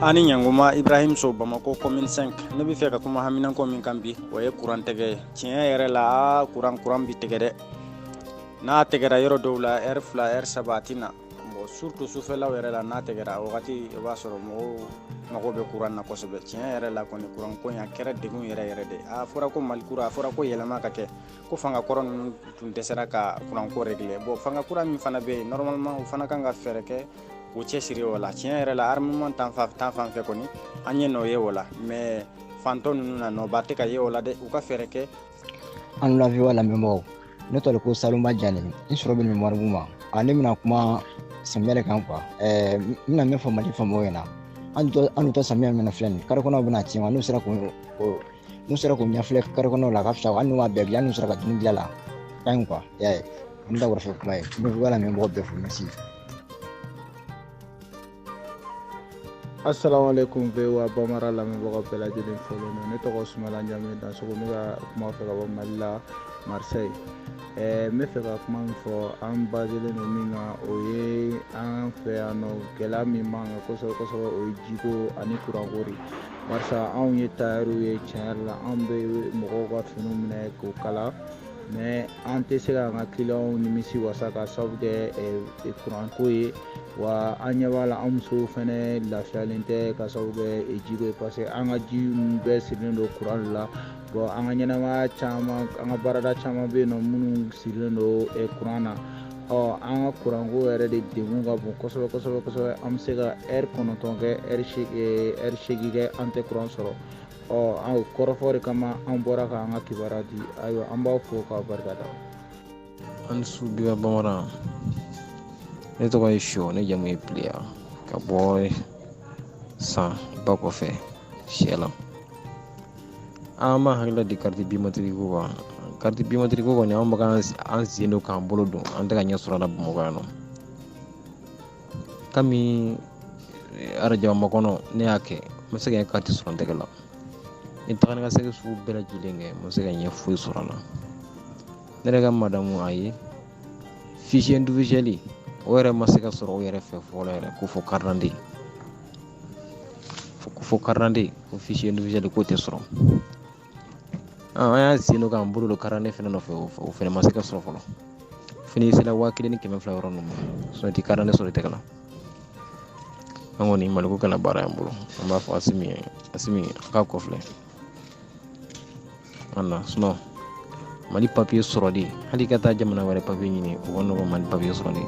Ani ɲanguma Ibrahim So Bamako commune 5. Ne bɛ fɛ ka kuma haminanko min kan bi, o ye kuran tigɛ ye. Tiɲɛ yɛrɛ la, kuran bi tigɛ dɛ. N'a tigɛra yɔrɔ dɔw la, heure 2, heure 3 a tɛ na. Bon, surtout sufɛlaw yɛrɛ la, n'a tigɛra, o wagati i b'a sɔrɔ mɔgɔw mago bɛ kuran na kosɛbɛ. Tiɲɛ yɛrɛ la kɔni, kuran ko in a kɛra degun yɛrɛ yɛrɛ de. A fɔra ko Mali kura, a fɔra ko yɛlɛma ka kɛ, ko fanga kɔrɔ ninnu tun dɛsɛra ka kuran ko régler. Bon, fanga kura min fana bɛ yen, normalement o fana kan ka fɛɛrɛ kɛ k'u cɛsiri o la. Tiɲɛ yɛrɛ la, armement tan fan fɛ kɔni, an ye nɔ ye o la, mais fantɔ ninnu na, nɔba tɛ ka ye o la dɛ. U ka fɛɛrɛ kɛ. An la VOA lamɛnbagaw, ne tɔgɔ ko Saloma Jane, n sɔrɔ bɛ Moribu ma. A ne bɛna kuma samiya de kan quoi. N bɛna min fɔ Mali faamaw ɲɛna, an tɔ samiya min na filɛ nin, kare kɔnɔw bɛna tiɲɛ wa, n'u sera k'u ɲɛfilɛ kare kɔnɔw la, a ka fisa. Hali n'u m'a bɛɛ dilan, n'u sera ka dumuni dilan la, ka ɲi quoi. I y'a ye, n da wɛrɛ fɔ kuma ye. N bɛ VOA lamɛnbagaw bɛɛ fo, merci. Assalamu alaikum VOA Bambara lamɛnbagaw bɛɛ lajɛlen folen don. Ne tɔgɔ Sumala Ɲame Dansogo, n bɛ ka kuma fɛ ka bɔ Mali la, Marseille. N bɛ fɛ ka kuma min fɔ, an baselen don min kan, o ye an fɛ yan nɔ gɛlɛya min b'an kan kosɛbɛ kosɛbɛ, o ye jiko ani kuranko de. Barisa anw ye tailleur ye, tiɲɛ yɛrɛ la anw bɛ mɔgɔw ka finiw minɛ k'o kala, mais an tɛ se k'an ka clients nimisi wasa ka sababu kɛ kuranko ye. Wa an ɲɛ b'a la, an musow fɛnɛ lafiyalen tɛ ka sababu kɛ jiko ye, parce que an ka ji ninnu bɛɛ sirilen don kuran de la. Bon, an ka ɲɛnamaya caman, an ka baarada caman bɛ yen nɔ minnu sirilen don kuran na. Ɔ an ka kuranko yɛrɛ de degun ka bon kosɛbɛ kosɛbɛ kosɛbɛ. An bɛ se ka heure 9 kɛ, heure 8 kɛ, an tɛ kuran sɔrɔ. Ɔ an kɔrɔfɔ de kama an bɔra k'an ka kibaruya di. Ayiwa, an b'aw fo k'aw barika da. An su biba Bamanan. Ne tɔgɔ ye Sɔ, ne jamu ye Piliya, ka bɔ San ba kɔfɛ sɛ la. An b'a hakilila di carte biométrique ko kan. Carte biométrique ko kɔni, an bɛ k'an sen don k'an bolo don, an tɛ ka ɲɛ sɔrɔ a la Bamakɔ yan nɔ. Kami arajaba makɔnɔ, ne y'a kɛ, n ma se ka n carte sɔrɔ n tɛgɛ la. N taga ni ka segin sugu bɛɛ lajɛlen kɛ, n ma se ka ɲɛ foyi sɔrɔ a la. Ne yɛrɛ ka madamu, a ye fichier individuel o yɛrɛ ma se ka sɔrɔ o yɛrɛ fɛ fɔlɔ yɛrɛ, ko fo carte d'identité, ko fo carte d'identité, ko fichier individuel k'o tɛ sɔrɔ. An y'a sen don k'an bolo don carte d'identité fɛnɛ nɔfɛ, o fɛnɛ ma se ka sɔrɔ fɔlɔ. Fɛnɛ sera 1200 yɔrɔ ninnu ma, sinon i tɛ carte d'identité sɔrɔ i tɛgɛ la. An kɔni Maliko kana baara y'an bolo, an b'a fɔ Asimi ye, Asimi a k'a kɔfilɛ an na, sinon Mali papier sɔrɔli, hali ka taa jamana wɛrɛ papier ɲini, o ka nɔgɔn Mali papier sɔrɔli.